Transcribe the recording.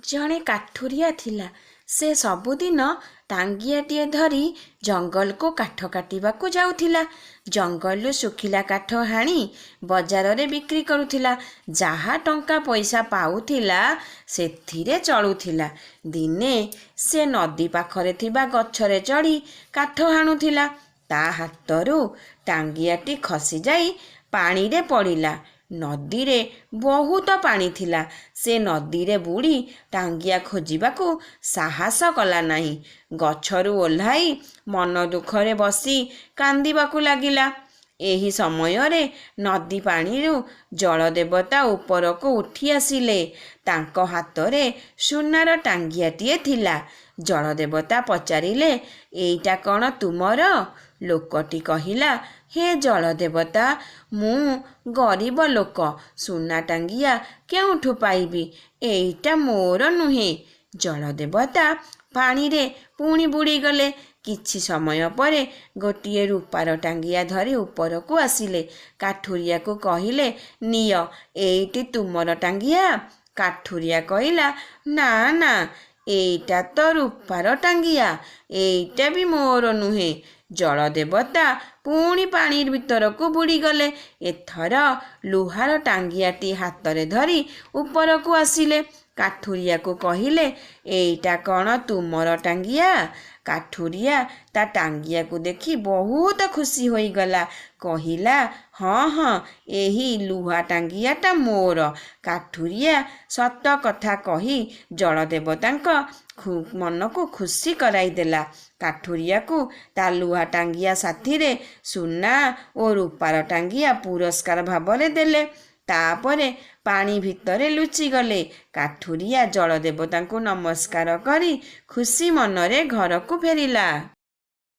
ଜଣେ କାଠୁରିଆ ଥିଲା। ସେ ସବୁଦିନ ଟାଙ୍ଗିଆଟିଏ ଧରି ଜଙ୍ଗଲକୁ କାଠ କାଟିବାକୁ ଯାଉଥିଲା। ଜଙ୍ଗଲରୁ ଶୁଖିଲା କାଠ ହାଣି ବଜାରରେ ବିକ୍ରି କରୁଥିଲା। ଯାହା ଟଙ୍କା ପଇସା ପାଉଥିଲା, ସେଥିରେ ଚଳୁଥିଲା। ଦିନେ ସେ ନଦୀ ପାଖରେ ଥିବା ଗଛରେ ଚଢ଼ି କାଠ ହାଣୁଥିଲା। ତା ହାତରୁ ଟାଙ୍ଗିଆଟି ଖସିଯାଇ ପାଣିରେ ପଡ଼ିଲା। ନଦୀରେ ବହୁତ ପାଣି ଥିଲା। ସେ ନଦୀରେ ବୁଡ଼ି ଟାଙ୍ଗିଆ ଖୋଜିବାକୁ ସାହସ କଲା ନାହିଁ। ଗଛରୁ ଓହ୍ଲାଇ ମନ ଦୁଃଖରେ ବସି କାନ୍ଦିବାକୁ ଲାଗିଲା। ଏହି ସମୟରେ ନଦୀ ପାଣିରୁ ଜଳଦେବତା ଉପରକୁ ଉଠି ଆସିଲେ। ତାଙ୍କ ହାତରେ ସୁନାର ଟାଙ୍ଗିଆଟିଏ ଥିଲା। ଜଳଦେବତା ପଚାରିଲେ, "ଏଇଟା କ'ଣ ତୁମର?" ଲୋକଟି କହିଲା, "ହେ ଜଳଦେବତା, ମୁଁ ଗରିବ ଲୋକ, ସୁନା ଟାଙ୍ଗିଆ କେଉଁଠୁ ପାଇବି? ଏଇଟା ମୋର ନୁହେଁ।" ଜଳଦେବତା ପାଣିରେ ପୁଣି ବୁଡ଼ିଗଲେ। କିଛି ସମୟ ପରେ ଗୋଟିଏ ରୂପାର ଟାଙ୍ଗିଆ ଧରି ଉପରକୁ ଆସିଲେ। କାଠୁରିଆକୁ କହିଲେ, "ନିଅ, ଏଇଟି ତୁମର ଟାଙ୍ଗିଆ।" କାଠୁରିଆ କହିଲା, "ନା ନା, ଏଇଟା ତ ରୂପାର ଟାଙ୍ଗିଆ, ଏଇଟା ବି ମୋର ନୁହେଁ।" ଜଳଦେବତା ପୁଣି ପାଣି ଭିତରକୁ ବୁଡ଼ିଗଲେ। ଏଥର ଲୁହାର ଟାଙ୍ଗିଆଟି ହାତରେ ଧରି ଉପରକୁ ଆସିଲେ। କାଠୁରିଆକୁ କହିଲେ, "ଏଇଟା କ'ଣ ତୁମର ଟାଙ୍ଗିଆ?" କାଠୁରିଆ ତା ଟାଙ୍ଗିଆକୁ ଦେଖି ବହୁତ ଖୁସି ହୋଇଗଲା। କହିଲା, "ହଁ ହଁ, ଏହି ଲୁହା ଟାଙ୍ଗିଆଟା ମୋର।" କାଠୁରିଆ ସତ କଥା କହି ଜଳଦେବତାଙ୍କ ମନକୁ ଖୁସି କରାଇଦେଲା। କାଠୁରିଆକୁ ତା ଲୁହା ଟାଙ୍ଗିଆ ସାଥିରେ ସୁନା ଓ ରୂପାର ଟାଙ୍ଗିଆ ପୁରସ୍କାର ଭାବରେ ଦେଲେ। ତାପରେ ପାଣି ଭିତରେ ଲୁଚିଗଲେ। କାଠୁରିଆ ଜଳଦେବତାଙ୍କୁ ନମସ୍କାର କରି ଖୁସି ମନରେ ଘରକୁ ଫେରିଲା।